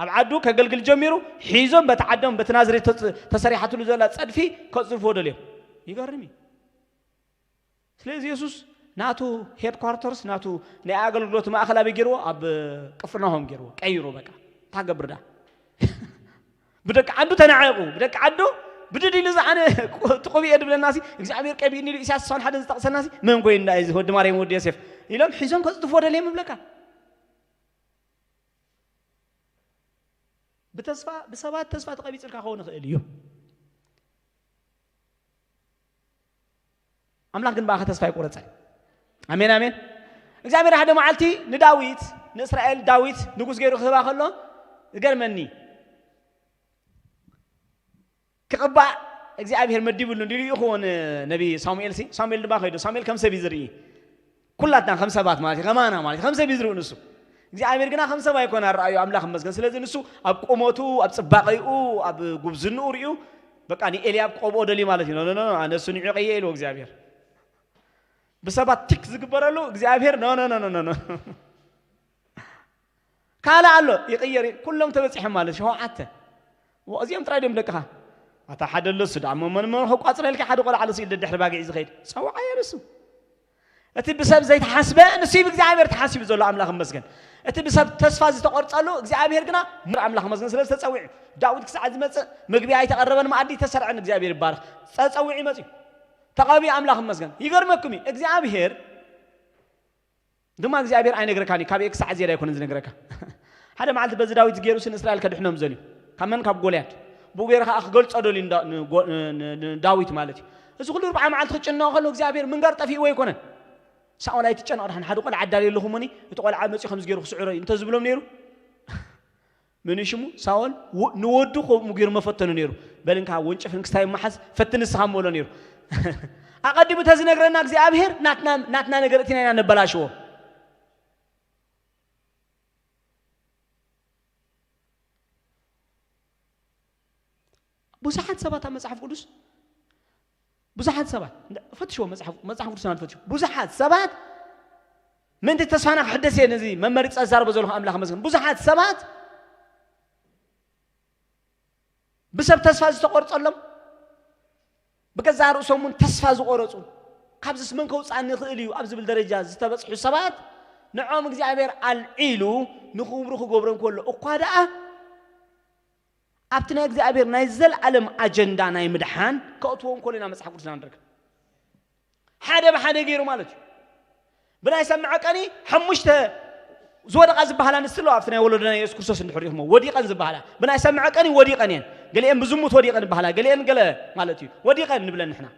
ኣብ ዓዱ ከገልግል ጀሚሩ፣ ሒዞም በቲ ዓዶም፣ በቲ ናዝሬት ተጽ-፣ ተሰሪሓትሉ ዘላ ጸድፊ ከጽድፍዎ ደልዮም። ይገርም እዩ። ስለዚ የሱስ ናቱ ሄድኳርተርስ፣ ናቱ ናይ ኣገልግሎት ማእኸል ኣበይ ገይርዎ? ኣብ ቅፍርናሆም ገይርዎ፣ ቀይሩ በቃ። እንታይ ገብር ዳ? ብደቂ ዓዱ ተናዒቑ፣ ብደቂ ዓዱ ብድድ ኢሉ፣ "እዚ ኣነ ጥቑብ እየ" ድብለናሲ፣ እግዚኣብሔር ቀቢእኒ ኢሉ ኢሳያስ ዕስራን ሓደን ዝጠቕሰናሲ፣ መን ኮይኑ ዳ እዚ ወዲ ማርያም ወዲ ዮሴፍ? ኢሎም ሒዞም ከጽድፍዎ ደልዮም ይብለካ። ብተስፋ፣ ብሰባት ተስፋ ተቐቢጽልካ ክኸውን ይኽእል እዩ። ኣምላኽ ግን ብኣኻ ተስፋ ኣይቆረጸን። ኣሜን፣ ኣሜን። እግዚኣብሔር ሓደ መዓልቲ ንዳዊት፣ ንእስራኤል ዳዊት ንጉስ ገይሩ ክህባ ከሎ፣ ይገርመኒ። ክቕባእ እግዚኣብሔር መዲብሉ እንዲሉ ይኸውን ነቢ ሳሙኤል ሲ፣ ሳሙኤል ድማ ከይዱ፣ ሳሙኤል ከም ሰብ እዩ ዝርኢ። ኩላትና ከም ሰባት ማለት እዩ፣ ከማና ማለት እዩ፣ ከም ሰብ እዩ ዝርኢ ንሱ። እግዚኣብሔር ግና ከም ሰብ ኣይኮነ ኣረኣዩ፣ ኣምላኽ ይመስገን። ስለዚ ንሱ ኣብ ቁመቱ፣ ኣብ ጽባቐኡ፣ ኣብ ጉብዝንኡ ርእዩ፣ በቃ ንኤልያብ ክቐብኦ ደልዩ ማለት እዩ። ኖ፣ ኖ፣ ኖ፣ ኣነ እሱ ንዑ ቀየ ኢልዎ እግዚኣብሔር። ብሰባት ቲክ ዝግበረሉ እግዚኣብሔር፣ ኖ፣ ኖ፣ ኖ፣ ኖ፣ ኖ፣ ኖ። ካልእ ኣሎ፣ ይቕየር እዩ። ኩሎም ተበጺሖም ማለት ሸውዓተ። ዎ፣ እዚኦም ጥራይ ድዮም ደቅኻ? ኣታ ሓደ ኣሎ፣ እሱ ደኣ እሞ መን፣ መን ከቋጽረልካ? ሓደ ቆልዓ ኣሎ፣ ስኢል ደድሕሪ ባጊዕ ዝኸይድ። ጸውዓዮ ንሱ። እቲ ብሰብ ዘይተሓስበ፣ ንሱ እዩ ብእግዚኣብሔር ተሓሲቡ ዘሎ፣ ኣምላኽ ይመስገን። እቲ ብሰብ ተስፋ ዝተቖርጸሉ፣ እግዚኣብሔር ግና ምር ኣምላኽ ይመስገን ስለ ዝተጸውዕ። ዳዊት ክሳዕ ዝመጽእ ምግቢ ኣይተቐረበን፣ መኣዲ ኣይተሰርዐን፣ እግዚኣብሔር ይባረኽ። ጸጸዊዑ ይመጽእ እዩ። ተቐቢኡ ኣምላኽ ይመስገን። ይገርመኩም እዩ፣ እግዚኣብሔር ድማ እግዚኣብሔር ኣይነግረካን እዩ፣ ካብ ክሳዕ ዜዳ ኣይኮነን ዝነግረካ። ሓደ መዓልቲ በዚ ዳዊት ገይሩ ስን እስራኤል ከድሕኖም ዘልዩ። ካብ መን? ካብ ጎልያድ። ብኡ ገይሩ ከኣ ክገልጾ ደልዩ ንዳ-፣ ንጎ-፣ ን-፣ ን-፣ ንዳዊት ማለት እዩ። እዚ ኩሉ ኣርብዓ መዓልቲ ክጭነቕ ከሎ እግዚኣብሔር ምንጋር ጠፊእዎ ኣይኮነን። ሳኦል ኣይትጨነቕ፣ ደሓን ሓደ ቆልዓ ኣዳልየ ኣለኹ እሞኒ፣ እቲ ቆልዓ መጺኡ ከምዚ ገይሩ ክስዕሮ እዩ እንተ ዝብሎም ነይሩ፣ መን እዩ ሽሙ? ሳኦል ወ-፣ ንወዱ ከምኡ ገይሩ መፈተኑ ነይሩ። በል እንካ ወንጭፍ እንክስታይ መሓዝ ፈትን ንስኻ እሞ በሎ ነይሩ። ኣቐዲሙ ተዝነግረና እግዚኣብሔር ናትና፣ ናትና ነገር እቲና ኢና ነበላሽዎ። ብዙሓት ሰባት ኣብ መጽሓፍ ቅዱስ፣ ብዙሓት ሰባት፣ እንዳ-፣ ፈትሽዎ መጽሓፍ፣ መጽሓፍ ቅዱስና ንፈትሽዎ። ብዙሓት ሰባት፣ ምእንቲ ተስፋና ክሕደስ እየ ነዚ መመሪጽ ኣዛርቦ ዘለኹ ኣምላኽ መስገን። ብዙሓት ሰባት ብሰብ ተስፋ ዝተቖርጸሎም፣ ብገዛእ ርእሶም እውን ተስፋ ዝቖረጹ፣ ካብዚስ መን ከውጽኣኒ ይኽእል እዩ ኣብ ዝብል ደረጃ ዝተበጽሑ ሰባት፣ ንዖም እግዚኣብሔር ኣልዒሉ ንኽብሩ ክገብሮም ከሎ እኳ ደኣ፣ ኣብቲ ናይ እግዚኣብሔር ናይ ዘለኣለም ኣጀንዳ ናይ ምድሓን ከእትዎም ከሎ ኢና መጽሓፍ ቅዱስና ንረክብ። ሓደ ብሓደ ገይሩ ማለት እዩ። ብናይ ሰብ መዐቀኒ ሓሙሽተ ዝወደቓ ዝበሃላ ኣንስቲ ኣለዋ፣ ኣብቲ ናይ ወለዶና የሱስ ክርስቶስ እንድሕር ኢኹሞ፣ ወዲቐን ዝበሃላ። ብናይ ሰብ መዐቀኒ ወዲቐን እየን። ገሊአን ብዝሙት ወዲቐን ይበሃላ፣ ገሊአን ገለ ማለት እዩ። ወዲቐን ንብለን ንሕና።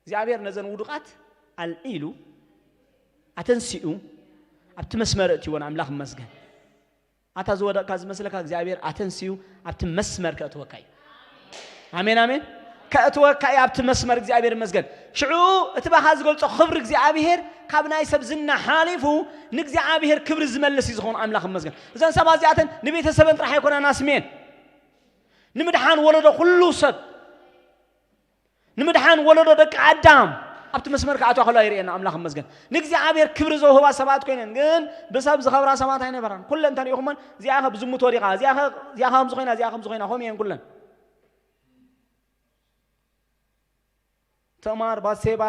እግዚኣብሔር ነዘን ውዱቓት ኣልዒሉ፣ ኣተንሲኡ፣ ኣብቲ መስመር እትይወን ኣምላኽ ይመስገን። ኣታ ዝወደቕካ ዝመስለካ እግዚኣብሔር ኣተንሲኡ ኣብቲ መስመር ከእትወካ እዩ። ኣሜን፣ ኣሜን። ከእትወካ እዩ ኣብቲ መስመር፣ እግዚኣብሔር ይመስገን። ሽዑ እቲ ባኻ ዝገልጾ ክብሪ እግዚኣብሔር ካብ ናይ ሰብ ዝና ሓሊፉ ንእግዚኣብሔር ክብሪ ዝመልስ እዩ ዝኾኑ ኣምላኽ ይመስገን። እዘን ሰባት እዚኣተን ንቤተሰበን ጥራሕ ኣይኮናን ኣስምየን። ንምድሓን ወለዶ ኩሉ ሰብ ንምድሓን ወለዶ ደቂ ኣዳም ኣብቲ መስመር ክኣትዋ ከለዋ ይርእየና ኣምላኽ ይመስገን። ንእግዚኣብሔር ክብሪ ዘውህባ ሰባት ኮይነን ግን ብሰብ ዝኸብራ ሰባት ኣይነበራን። ኩለን ተሪእኹመን እዚኣ ኸ ብዝሙት ወዲቓ፣ እዚኣ ኸ፣ እዚኣ ኸ ከምዚ ኮይና፣ እዚኣ ከምዚ ኮይና፣ ከምኡ እየን ኩለን። ተማር፣ ባሴባ፣